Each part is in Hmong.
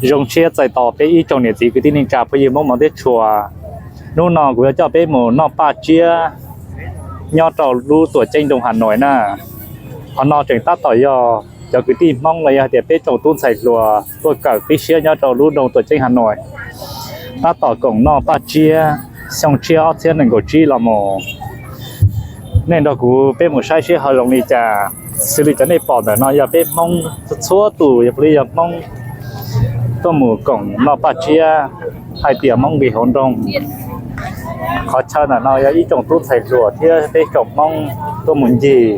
Zoo siab txais tos peb ib tsoom niam txiv kwv tij neej tsa phooj ywg Hmoob Moos teb tshua. Hnub no kuv yuav coj peb mus noj paj tsiab nyob rau lub tuam ceeb nroog Has Nois na. Qhov no tseem tab tom yog cov kwv tij Hmoob los yog hais tias peb tsoom tub ntxhais hluas tuaj kawm tib siab nyob rau lub nroog tuam ceeb Has Nois, tab tom koom noj paj tsiab xyoo tshiab ob txhiab nees nkaum tsib los mus. Nej nrog kuv peb mus saib seb ho zoo li cas. Xws li cov nej pom ntawm no yog peb Hmoob txhua tus, yog puav leej yog Hmoob tuaj mus koom noj paj tsiab, hais tias Hmoob nqis hauv nroog. Qhov chaw ntawm no yog ib tsoom tub ntxhais hluas thiab peb tsoom Hmoob tuaj mus ncig.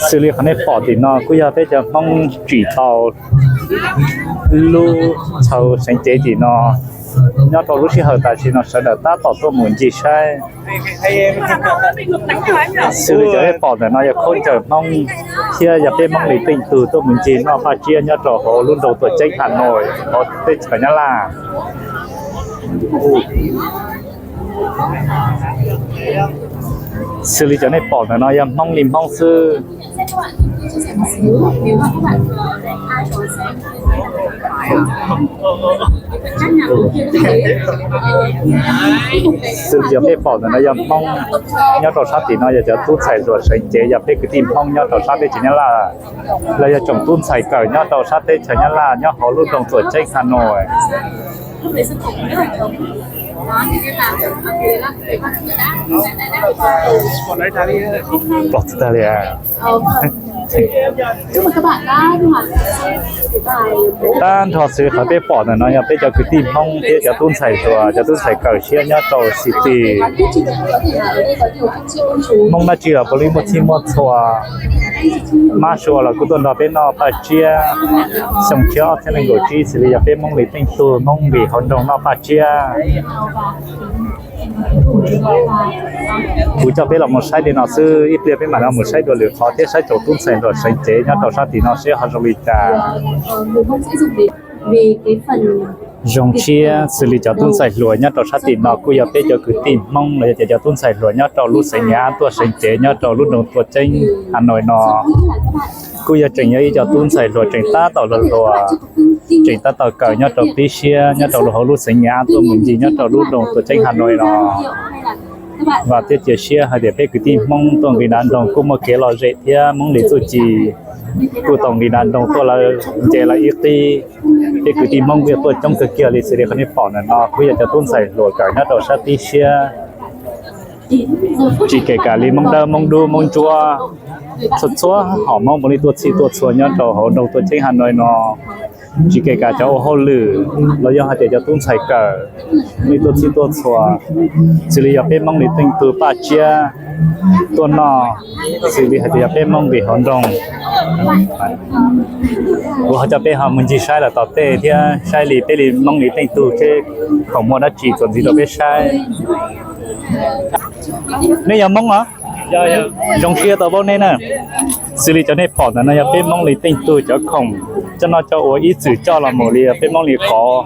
Xws li qhov nej pom tim no kuj yog peb cov Hmoob tsim tau lub chaw seev cev tim no. Nyob rau lub sij hawm tam sim no sawv daws tab tom tuaj mus ncig saib. Xws li cov nej pom ntawm no yog khaub ncaws Hmoob thiab yog peb Hmoob li tej tug tuaj mus ncig noj paj tsiab nyob rau hauv lub nroog tuam ceeb Has Nois hauv teb chaws Nyab Laj. Xws li cov nej pom ntawm no yog Hmoob li Hmoob xwb. Xws li cov nej pom ntawm no yog Hmoob, nyob rau sab tim no yog cov tub ntxhais hluas seev cev, yog peb kwv tij Hmoob nyob rau sab teb chaws Nyab Laj, los yog tsoom tub ntxhais kawm nyob rau sab teb chaws Nyab Laj nyob hauv lub nroog tuam ceeb Has Nois. Pom tag li. Tag nrho xws li qhov peb pom ntawm no yog peb cov kwv tij Hmoob thiab cov tub ntxhais hluas, cov tub ntxhais kawm siab nyob rau city. Hmoob dab tsi los puav leej muaj txhij muaj txhua, mab sua los kuj tuaj nrog peb noj paj tsiab. Xyoo tshiab ob txhiab nees nkaum tsib xws li yog peb Hmoob li tej tug Hmoob nqis hauv nroog noj paj tsiab. Kuv coj peb los mus saib li no xwb, ib pliag peb mam los mus saib dua lwm qhov thiab saib tsoom tub ntxhais hluas seev cev nyob rau sab tim no seb ho zoo li cas. Zoo siab xws li cov tub ntxhais hluas nyob rau sab tim no kuj yog peb cov kwv tij Hmoob los yog tias cov tub ntxhais hluas nyob rau lub xeev Nyab tuaj seev cev nyob rau lub nroog tuam ceeb Has Nois no. Kuj yog tseem yog ib co tub ntxhais hluas tseem tab tom hluas hluas, tseem tab tom kawm nyob rau tib siab nyob rau hauv lub xeev Nyab tuaj mus ncig nyob rau lub nroog tuam ceeb Has Nois no. Vam thiab cia siab hais tias peb kwv tij Hmoob tuaj nqis nram nroog kuj muaj kev lom zem thiab Hmoob li txuj ci kuj tau nqis nram nroog tuaj lawv nce lawv ib qib. Peb kwv tij Hmoob kuj yog tuaj coob kawg kiag li xws li qhov nej pom ntawm no kuj yog cov tub ntxhais hluas kawm nyob rau sab tib siab. Tsis kev kam li Hmoob Dawb, Hmoob Dub, Hmoob Ntsuab, txhua txhua hom Hmoob puav leej tuaj txhij tuaj txhua nyob rau hauv nroog tuam ceeb Has Nois no. Tsis kev kam cov ua hauj lwm los yog hais tias cov tub ntxhais kawm, puav leej tuaj txhij tuaj txhua. Xws li yog peb Hmoob li tej tug paj tsiab tuaj noj, xws li hais tias yog peb Hmoob nqis hauv nroog. Kuv ho coj peb ho mus ncig saib lawm tom tej thiab saib li peb li Hmoob li tej tug seb khoom muaj dab tsi txuas ntxiv rau peb saib. Nej yog Hmoob los? Zoo siab tau paub nej na. Xws li cov nej pom ntawm no yog peb Hmoob li tej tug cov khoom coj noj coj ua ib txwm coj los mus li peb Hmoob li qhov.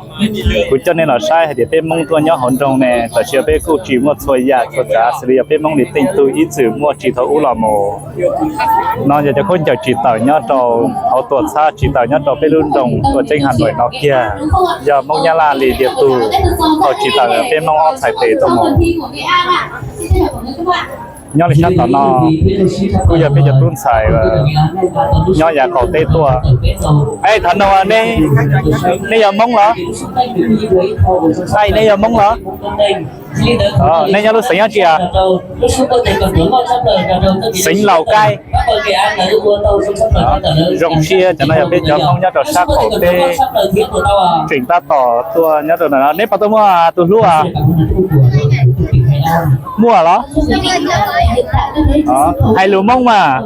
Kuv coj nej los saib hais tias peb Hmoob tuaj nyob hauv nroog ne, tam sim no peb kuj tsis muaj txhua yam txhua tsav xws li yog peb Hmoob li tej tug ib txwm muaj tsis thaum ub los mus. No yog cov khaub ncaws tsim tawm nyob rau hauv tuam txhab tsim tawm nyob rau peb lub nroog tuam ceeb Has Nois no kiag. Yog Hmoob Nyab Laj li tiag tug tau tsim tawm peb Hmoob ob txhais tes tuaj mus. Nyob li sab tom no kuj yog peb cov tub ntxhais nyob yav qaum teb tuaj. Thaum no nej yog Hmoob los? Aw, nej yog Hmoob los? Nej nyob lub xeev dab tsi? Xeev Laus Kaib. Zoo siab cov no yog peb cov Hmoob nyob rau sab qaum teb tseem tab tom tuaj nyob rau ntawm no. Neb puas tau muaj tus hlub? Muaj los? Hais lus Hmoob mas.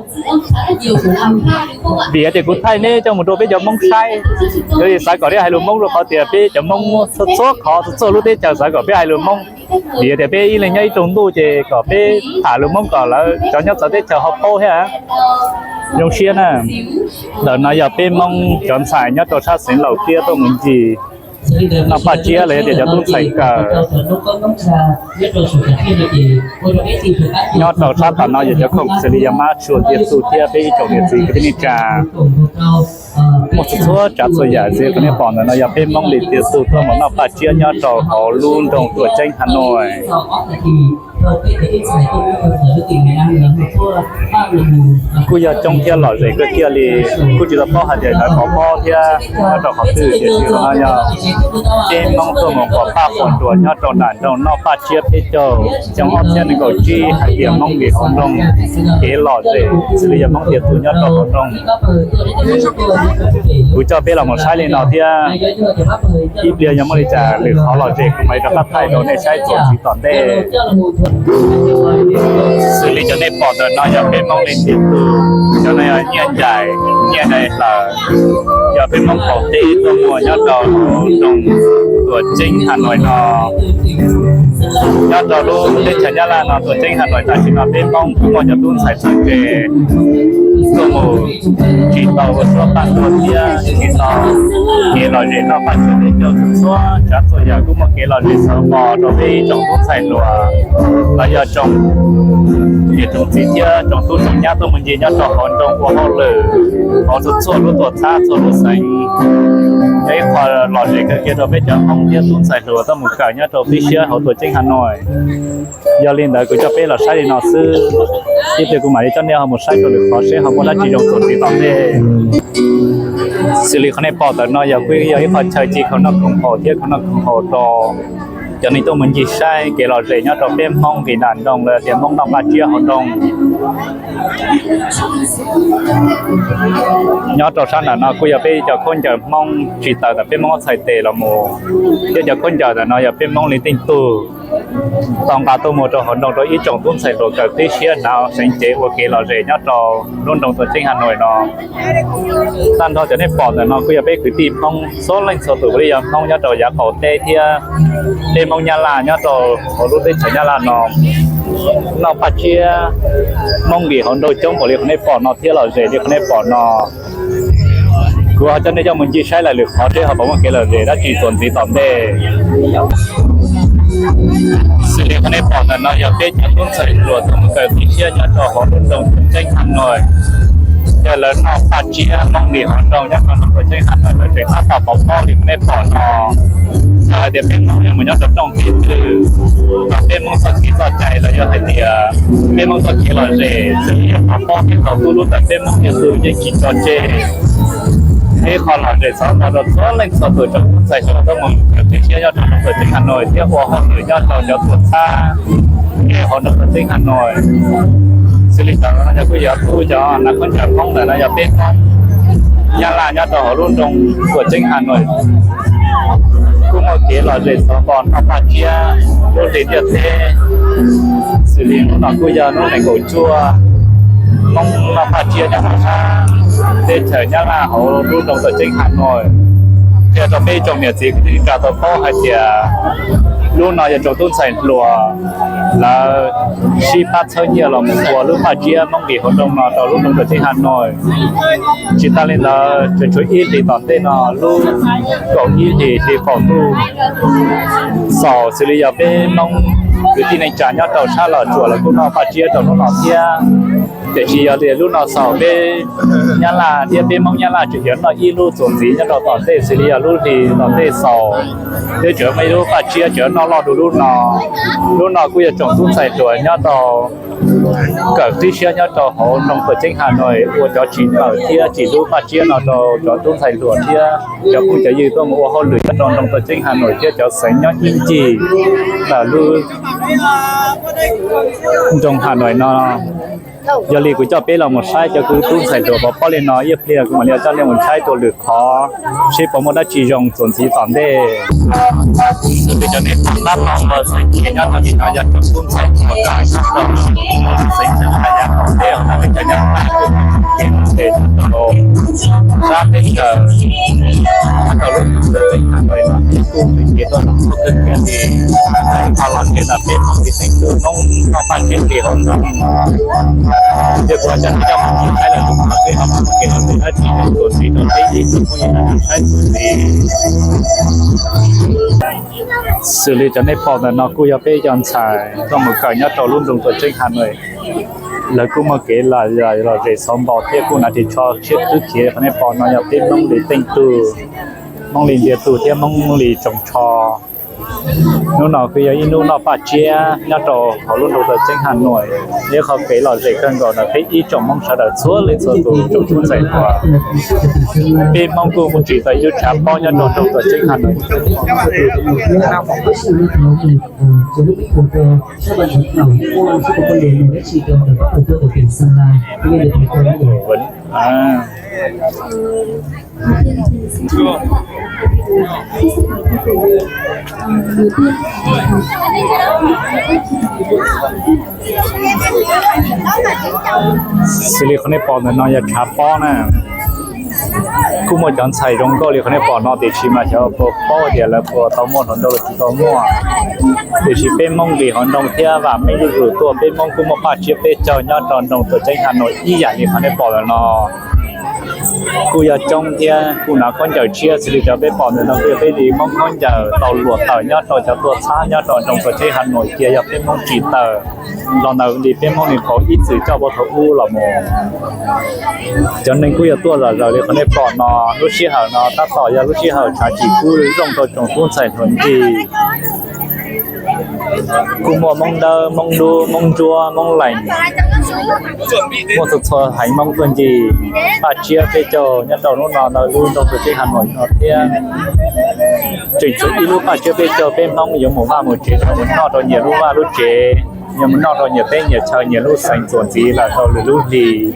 Vim tias kuv thaij neb coj mus rau peb cov Hmoob saib, yog li xav kom neb hais lus Hmoob rau qhov tias peb cov Hmoob txhua txhua qhov txhua txhua lub teb chaws xav kom peb hais lus Hmoob. Vim tias peb ib leeg nyob ib tug ntuj ces kom peb tham lus Hmoob kom lawv cov nyob txawv teb chaws ho paub thiab. Zoo siab na. Ntawm no yog peb Hmoob cov ntxhais nyob rau sab xeev Laus Kaib tuaj mus ncig. noj paj tsiab los yog tias cov tub ntxhais kawm nyob rau sab tom no yog cov khoom xws li yog mab tshua tiaj txuj thiab peb ib tsoom niam txiv kwv tij neej tsa muaj txhua txhua tsav txhua yam xwb. Qhov nej pom ntawm no yog peb Hmoob li tiaj txuj tuaj mus noj paj tsiab nyob rau hauv lub nroog Tuam Ceeb Has Nois. Kuj yog coob thiab lom zem kawg kiag li. Kuj tsis tau paub hais tias lawv pov pob thiab nyob rau qhov twg, tiam sis no yog peb Hmoob tuaj mus pov paj pov nruas nyob rau nram nroog noj paj tsiab peb caug xyoo ob txhiab nees nkaum tsib hais tias Hmoob li hauv nroog kev lom zem xws li yog Hmoob tiaj txuj nyob rau hauv nroog. Kuv coj peb los mus saib li no thiab, ib pliag yog muaj li cas lwm qhov lom zem kuv mam li rov qab thaij rau nej saib txuas ntxiv tom ntej. Xws li cov nej pom ntawm no yog peb Hmoob li tiaj txuj, cov no yog nyiaj ncaim, nyiaj dai hlaws, yog peb Hmoob qaum teb tuaj muag nyob rau nroog Tuam Ceeb Has Nois no. Nyob rau lub teb chaws Nyab Laj no Tuam Ceeb Has Nois tam sim no peb Hmoob kuj muaj cov tub ntxhais txawj ntse tuaj mus tsis tau ua suab paj nruas thiab tsis tau kev lom zem noj paj tsiab peb caug txhua tsav txhua yam kuj muaj kev lom zem xov pos rau peb ib tsoom tub ntxhais hluas los yog tsoom niam tsoom txiv thiab tsoom tub tsoom nyab tuaj mus ncig nyob rau hauv nroog ua hauj lwm hauv txhua txhua lub tuam txhab txhua lub xeev. Yog ib qho lom zem kawg kiag rau peb cov Hmoob thiab tub ntxhais hluas tuaj mus kawm nyob rau tib siab hauv Tuam Ceeb Has Nois. Yog li ntawd kuv coj peb los saib li no xwb, ib pliag kuv mam li coj nej ho mus saib rau lwm qhov seb ho muaj dab tsi zoo txuas ntxiv tom ntej. Xws li qhov nej pom ntawm no yog kuj yog ib qho chaw ci khoom noj khoom haus thiab khoom noj khoom haus rau cov neeg tuaj mus ncig saib kev lom zem nyob rau peb Hmoob nqis nram nroog los tias Hmoob noj paj tsiab hauv nroog. Nyob rau sab nram no kuj yog peb cov khaub ncaws Hmoob tsis tawm ntawm peb Hmoob ob txhais tes los mus, thiab cov khaub ncaws ntawm no yog peb Hmoob li tej tug tau nqa tuaj mus rau hauv nroog rau ib tsoom tub ntxhais hluas kawm tib siab hnav seev cev ua kev lom zem nyob rau lub nroog Tuam Ceeb Has Nois no. Tag nrho cov nej pom ntawm no kuj yog peb kwv tij Hmoob txhua leej txhua tus, kuj li yog Hmoob nyob rau yav qaum teb thiab peb Hmoob Nyab Laj nyob rau hauv lub teb chaws Nyab Laj no noj paj tsiab. Hmoob nqis hauv nroog coob npaum li qhov nej pom no thiab lom zem li qhov nej pom no. Kuv ho coj nej coj mus ncig saib lawm lwm qhov seb ho puas muaj kev lom zem dab tsi txuas ntxiv tom ntej. Xws li qhov nej pom ntawm no yog peb cov tub ntxhais hluas tuaj mus kawm tib siab nyob rau hauv lub nroog Tuam Ceeb Has Nois. Yog lawv noj paj tsiab Hmoob nqis hauv nroog nyob rau nroog Tuam Ceeb Has Nois lawv tseem tab tom pov pob li qhov nej pom no. Yog hais tias peb Hmoob yuav mus nyob rau nroog twg twg, peb Hmoob txoj kev txoj cai los yog hais tias peb Hmoob txoj kev lom zem xws li yog pov pob thiab thaum tuaj lub ntawm peb Hmoob thiaj txwv yeej tsis tso tseg. Ib qho lom zem xov no rau txhua leej txhua tus tsoom tub ntxhais hluas tuaj mus kawm tib siab nyob rau nroog Tuam Ceeb Has Nois thiab ua hauj lwm nyob rau cov tuam txhab nqis hauv nroog Tuam Ceeb Has Nois. Xws li cov no yog kuj yog tub cov hnav khaub ncaws Hmoob ntawm no yog peb Hmoob Nyab Laj nyob rau hauv lub nroog Tuam Ceeb Has Nois. Kuj muaj kev lom zem xov pos noj paj tsiab lub hli ntiaj teb. Xws li hnub no kuj yog hnub nees nkaum cuaj, Hmoob noj paj tsiab nyob rau sab teb chaws Nyab Laj hauv lub nroog Tuam Ceeb Has Nois. Qhia rau peb tsoom niam txiv kwv tij neej tsa tau paub hais tias lub no yog tsoom tub ntxhais hluas lawv sib pab txhawb nyiaj los mus ua lub paj tsiab Hmoob nqis hauv nroog no rau lub nroog Tuam Ceeb Has Nois. Tsis tas li ntawd, tseem tshuav ib hlis tom ntej no lub kaum ib hlis hli qaum ntuj xaus xws li yog peb Hmoob kwv tij neej tsa nyob rau sab Los Tsuas los kuj noj paj tsiab rau hnub no thiab. Tiam sis yog tias lub no xaus peb Nyab Laj thiab peb Hmoob Nyab Laj tseem yuav noj ib lub txuas ntxiv nyob rau tom ntej xws li yog lub hli tom ntej xaus, peb tseem muaj ib lub paj tsiab tseem noj loj dua lub no. Lub no kuj yog tsoom tub ntxhais hluas nyob rau kawm tib siab nyob rau hauv nroog Tuam Ceeb Has Nois ua cov tsim tawm thiab tsim lub paj tsiab no rau cov tub ntxhais hluas thiab cov phooj cov ywg tuaj mus ua hauj lwm nyob rau nroog Tuam Ceeb Has Nois thiab cov xeev nyob ib ncig ntawm lub nroog Has Nois no. Yog li kuv coj peb los mus saib cov kwv tub ntxhais hluas pov pob li no, ib pliag kuv mam li coj nej mus saib dua lwm qhov seb puas muaj dab tsi zoo txuas ntxiv tom ntej. Xws li cov nej pom tab tom ua xeev ces nyob rau ntawm no yog cov tub ntxhais hluas kawm nyob rau xeev Xeev Thaib yav tom ntej, ho peb cov Nyab Laj kuj ces nyob rau sab teb chaws, nyob rau lub xeev Thaib no kuj ces tuaj los kuj kawg kiag li. Qhov los ces ntawm peb Hmoob ces xeev Hmoob noj paj tsiab nqis hauv nroog. Ces kuv coj nej coj mus saib lawm lwm qhov peb ho mus kev no tus dab tsi tuaj ntxiv rau peb ib tsoom phooj ywg saib ntxiv. Xws li cov nej pom ntawm no kuj yog peb cov ntxhais tuaj mus kawm nyob rau lub nroog Tuam Ceeb Has Nois. Lawv kuj muaj kev lom zem xov npos thiab kuj hnav ris tsho tshiab khwb khiav. Qhov nej pom no yog peb Hmoob li teej tug, Hmoob li ntiag tug thiab Hmoob li tsoos tsho. Hnub no kuj yog ib hnub noj paj tsiab nyob rau hauv lub nroog Tuam Ceeb Has Nois, yog qhov kev lom zem kawg nkaus ntawm peb ib tsoom Hmoob sawv daws txhua leej txhua tus tsoom tub ntxhais hluas. Peb Hmoob kuj mus tsim tau ib lub tshav pob nyob rau nroog Tuam Ceeb Has Nois. Xws li qhov nej pom ntawm no yog tshav pob na. Kuj muaj cov ntxhais zoo nkauj li qhov nej pom no tiam sis mas xyov puas paub tias lawv puas tau muaj hluas nraug los tsis tau muaj. Tiam sis peb Hmoob nqis hauv nroog thiab vam meej zuj zus tuaj, peb Hmoob kuj muaj paj tsiab peb caug nyob rau nroog Tuam Ceeb Has Nois ib yam li qhov nej pom ntawm no. Kuj yog coob thiab kuj hnav khaub ncaws tshiab xws li cov peb pom ntawm no kuj yog peb li Hmoob khaub ncaws tau luam tawm nyob rau cov tuaj txhab nyob rau nroog Tuam Ceeb Has Nois cia yog peb Hmoob tsim tawm los ntawm li peb Hmoob li pauv ib txwm coj puag thaum ub los mus. Cov neeg kuj yog tuaj zom zaws li qhov nej pom no, lub sij hawm no tab tom yog lub sij hawm tshav tsis kub zoo rau tsoom tub ntxhais hluas ncig. Kuj muaj Hmoob Dawb, Hmoob Dub, Hmoob Ntsuab, Hmoob Lees, muaj txhua txhua heev Hmoob tuaj ncig paj tsiab peb caug nyob rau hnub no ntawm lub nroog Tuam Ceeb Has Nois no thiab. Tseem tshuav ib lub paj tsiab peb caug peb Hmoob yuav mus vaj mus tsev, yuav mus noj rau nyias lub vaj lub tsev, yuav mus noj rau nyias teb nyias chaw nyias lub xeev txuas ntxiv lawm rau lwm lub hlis.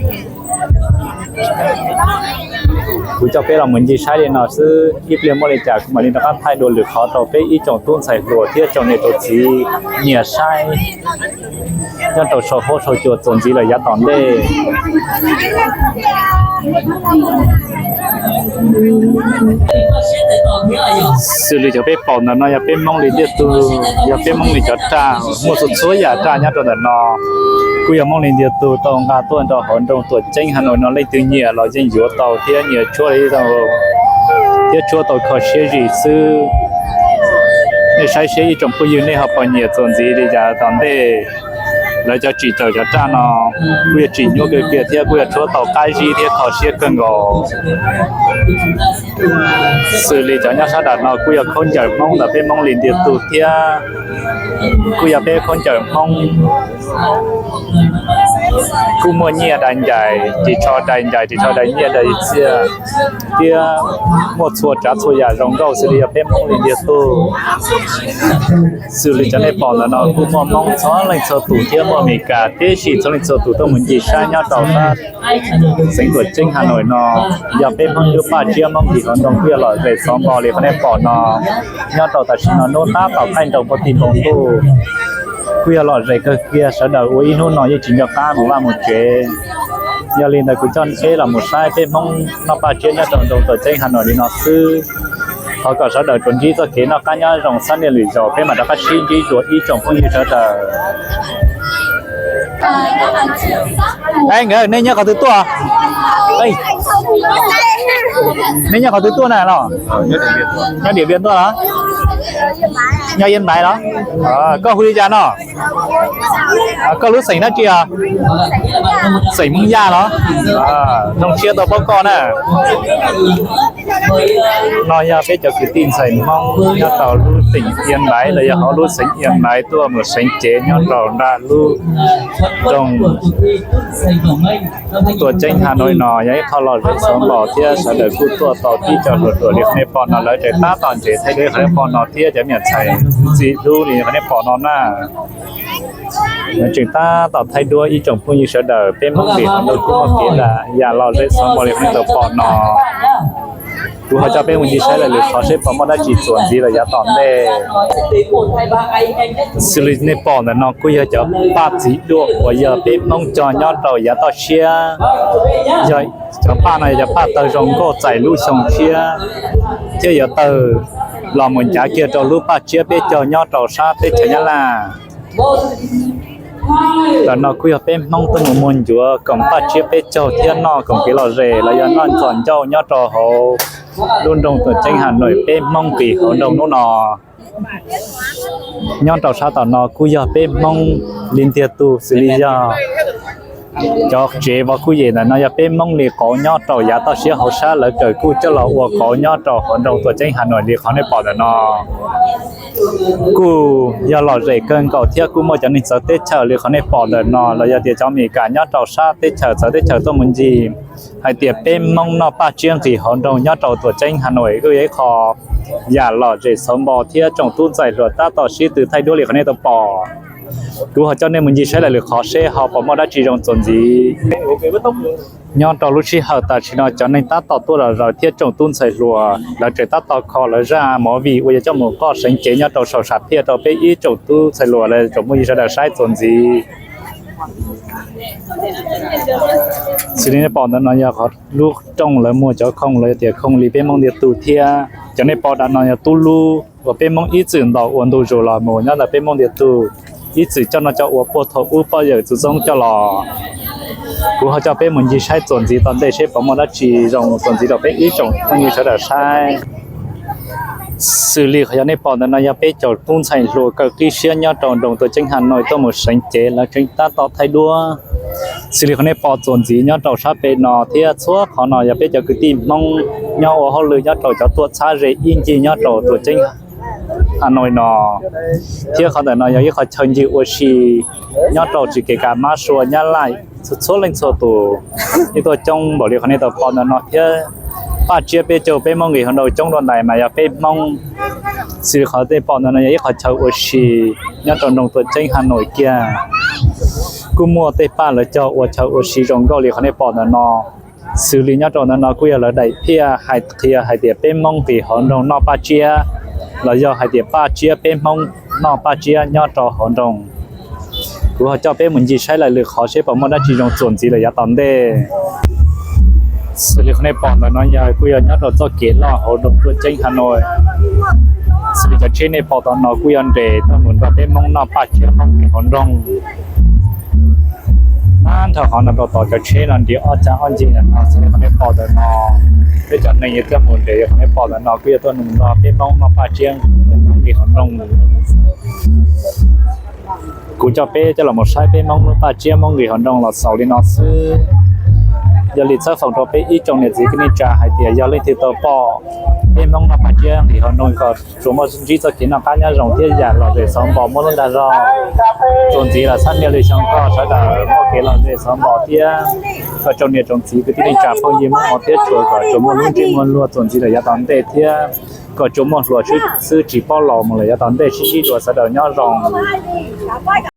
Kuv coj peb los mus ncig saib li no xwb, ib pliag muaj li cas kuv mam li rov qab thaij dua lwm qhov rau peb ib tsoom tub ntxhais hluas thiab tsoom niam tsoom txiv nyias saib nyob rau saum huab saum cua txuas ntxiv lawm yav tom ntej. Xws li cov peb pom ntawm no yog peb Hmoob li ntiag tug, yog peb Hmoob li cov raj, muaj txhua txhua yam raj nyob rau ntawm no. Kuj yog Hmoob li ntiag tug tau nqa tuaj rau hauv nroog Tuam Ceeb Has Nois no, leej twg nyiam los yeej yuav tau thiab nyiam tshuab li tau, thiab tshuab tau kho siab zim xwb. Nej saib seb ib tsoom phooj ywg nej ho puas nyiam txuas ntxiv li yav tom ntej. Lawv cov tsim tawm cov raj no kuj yog tsim nyuaj kawg kiag thiab kuj yog tshuab tau qab zib thiab kho siab kawg nkaus. Xws li cov nyob sab nram no kuj yog khaub ncaws Hmoob ntawm peb Hmoob li ntiag tug thiab kuj yog peb khaub ncaws Hmoob. Kuj muaj nyiaj dai ncais, ris tsho dai ncais, ris tsho dai nyiaj dai txiaj, thiab muaj txhua tsav txhua yam zoo nkauj xws li yog peb Hmoob li ntiag tug. Xws li cov nej pom ntawm no kuj muaj Hmoob txhua leej txhua tus thiab muaj Amelikas tib si txhua leej txhua tus tuaj mus ncig saib nyob rau sab xeev Tuam Ceeb Has Nois no. Yog peb Hmoob lub paj tsiab Hmoob nqis hauv nroog kuj yog lom zem xov npos li qhov nej pom no. Nyob rau tam sim no hnub tab tom qaij nroos puag tim npoo ntuj, kuj yog lom zem kawg kiag, sawv daws ua ib hnub no yeej tsis nco qab mus vaj mus tsev. Yog li ntawd kuv coj peb los mus saib peb Hmoob noj paj tsiab nyob rau nroog Tuam Ceeb Has Nois li no xwb. Thov kom sawv daws tsuas ntsib txoj kev noj qab nyob zoo xab niaj lwm zaus, peb mam rov qab sib ntsib dua ib tsoom phooj ywg sawv daws. Nkawd nej nyob qhov twg tuaj? Nej nyob qhov twg tuaj na los? Nyob Điện Biên tuaj los? Nyob Yên Bái los? Koj hu li cas no? Koj lub xeem dab tsi os? Xeem Hmoob Yaj los? Zoo siab tau paub koj na. No yog peb cov kwv tij ntxhais Hmoob nyob rau lub xeem Yên Bái los yog hauv lub xeev Yên Bái tuaj mus seev cev nyob rau nram lub nroog Tuam Ceeb Has Nois no, yog ib qho lom zem xov npos thiab sawv daws kuj tuaj tau tib co hluas hluas li qhov nej pom no, lawv tseem tab tom ntsev thaij duab qhov nej pom no thiab cov me nyuam ntxhais ntxim hlub li qhov nej pom no na. Lawv tseem tab tom thaij duab ib tsoom phooj ywg sawv daws, peb Hmoob nqis hauv nroog kuj muaj kev yam lom zem xov npos li qhov nej tau pom no. Kuv ho coj peb mus ncig saib lawm lwm qhov seb puas muaj dab tsi txuas ntxiv lawm yav tom ntej. Xws li nej pom ntawm no kuj yog cov paj txiv duaj uas yog peb Hmoob cog nyob rau yav toj siab. Yog cov paj no yog cov paj tawg zoo nkauj txais lub xyoo tshiab, thiab yuav tawg los mus ncav kiag rau lub paj tsiab peb caug nyob rau sab teb chaws Nyab Laj. Ntawm no kuj yog peb Hmoob tuaj mus muag ncuav koom paj tsiab peb caug thiab noj koom kev lom zem los yog noj ntxuam ncauj nyob rau hauv lub nroog Tuam Ceeb Has Nois peb Hmoob nqis hauv nroog hnub no. Nyob rau sab tom no kuj yog peb Hmoob li ntiag tug xws li yog cov tsev vov kuj yem ntawm no yog peb Hmoob li qauv nyob rau yav toj siab hauv sab lawv kawm kuj coj los ua qauv nyob rau hauv nroog Tuam Ceeb Has Nois li qhov nej pom ntawm no. Kuj yog lom zem kawg nkaus thiab kuj muaj cov neeg txawv teb chaws li qhov nej pom ntawm no los yog tias cov Amelikas nyob rau sab teb chaws txawv teb chaws tuaj mus ncig hais tias peb Hmoob noj paj tsiab nqis hauv nroog nyob rau Tuam Ceeb Has Nois kuj yog ib qho yam lom zem xauv npo thiab tsoom tub ntxhais hluas tab tom sib tw thaij duab li qhov nej tau pom. Kuv ho coj nej mus ncig saib lawv lwm qhov seb ho puas muaj dab tsi zoo txuas ntxiv. Nyob rau lub sij hawm tam sim no cov neeg tab tom tuaj zom zaws thiab tsoom tub ntxhais hluas lawv tseem tab tom kho lawv zaj movie uas yuav coj mus qoj seev cev nyob rau saum sam phiaj rau peb ib tsoom tub ntxhais hluas los tsoom phooj ywg sawv daws saib txuas ntxiv. Xws li nej pom ntawm no yog qhov lub rooj lawv muag cov khoom los yog tias khoom li peb Hmoob ntiag tug thiab cov nej pom ntawm no yog tub lub uas peb Hmoob ib txwm ntaus ua ntu zus los mus nyob ntawm peb Hmoob ntiag tug, ib txwm coj no coj ua puag thaum ub poj yawm txwv txoob coj los. Kuv ho coj peb mus ncig saib txuas ntxiv tom ntej seb puas muaj dab tsi zoo txuas ntxiv rau peb ib tsoom phooj ywg sawv daws saib. Xws li qhov yog nej pom ntawm no yog peb caug tub ntxhais hluas kawm qib siab nyob rau nroog Tuam Ceeb Has Nois tuaj mus seev cev lawv tseem tab tom thaij duab. Xws li qhov nej pom txuas ntxiv nyob rau sab pem no thiab txhua qhov no yog peb cov kwv tij Hmoob nyob ua hauj lwm nyob rau cov tuaj txhab ze ib ncig nyob rau Tuam Ceeb Has Nois no. Thiab qhov ntawm no yog ib qho chaw ncig ua si nyob rau tsis kev kas mab sua nyab laj txhua leej txhua tus, ib tuaj coob npaum li qhov nej tau pom ntawm no thiab. Paj tsiab peb caug peb Hmoob nqis hauv nroog coob dua ntais mas yog peb Hmoob. Xws li qhov nej pom ntawm no yog ib qho chaw ua si nyob rau nroog Tuam Ceeb Has Nois kiag. Kuj muaj tej paj lawv cog ua chaw ua si zoo nkauj li qhov nej pom ntawm no. Xws li nyob rau ntawm no kuj yog lawv daim phiaj hais qhia hais tias peb Hmoob nqis hauv nroog noj paj tsiab los yog hais tias paj tsiab peb Hmoob noj paj tsiab nyob rau hauv nroog. Kuv ho coj peb mus ncig saib lawv lwm qhov seb puas muaj dab tsi zoo txuas ntxiv lawm yav tom ntej. Xws li qhov nej pom ntawm no yog kuj yog nyob rau txoj kev loj hauv nroog Tuam Ceeb Has Nois. Xws li cov tsheb nej pom tom no kuj yog nres tuaj mus nrog peb Hmoob noj paj tsiab Hmoob nqis hauv nroog. Nab nrho qhov no rau tod cov tsheb no nres ob cag ob ncig ntawm no xws li qhov nej pom ntawm no. Peb cov neeg yuav tuaj mus nres qhov nej pom ntawm no kuj yog tuaj mus nrog peb Hmoob noj paj tsiab Hmoob nqis hauv nroog. Kuv coj peb coj los mus saib peb Hmoob lub paj tsiab Hmoob nqis hauv nroog los xaus li no xwb. Yog li txhawb foom rau peb ib tsoom niam txiv kwv tij neej tsa hais tias yog leej twg tau pom peb Hmoob noj paj tsiab nqis hauv nroog kom tsuas muaj ntsib txoj kev noj qab nyob zoo thiab yam lom zem xauv npo muaj lub dag zog. Txuas ntxiv los xab niaj li xyoo koj sawv daws muaj kev lom zem xauv npo thiab kom tsoom niam tsoom txiv kwv tij neej tsa phooj ywg Hmoob hmov thiab tshua kom tsuas muaj lub ntsej muag luag txuas ntxiv lawm yav tom ntej thiab kom tsuas muaj hluas xwb tsis paub laus mus lawm yav tom ntej sib ntsib dua sawv daws nyob zoo.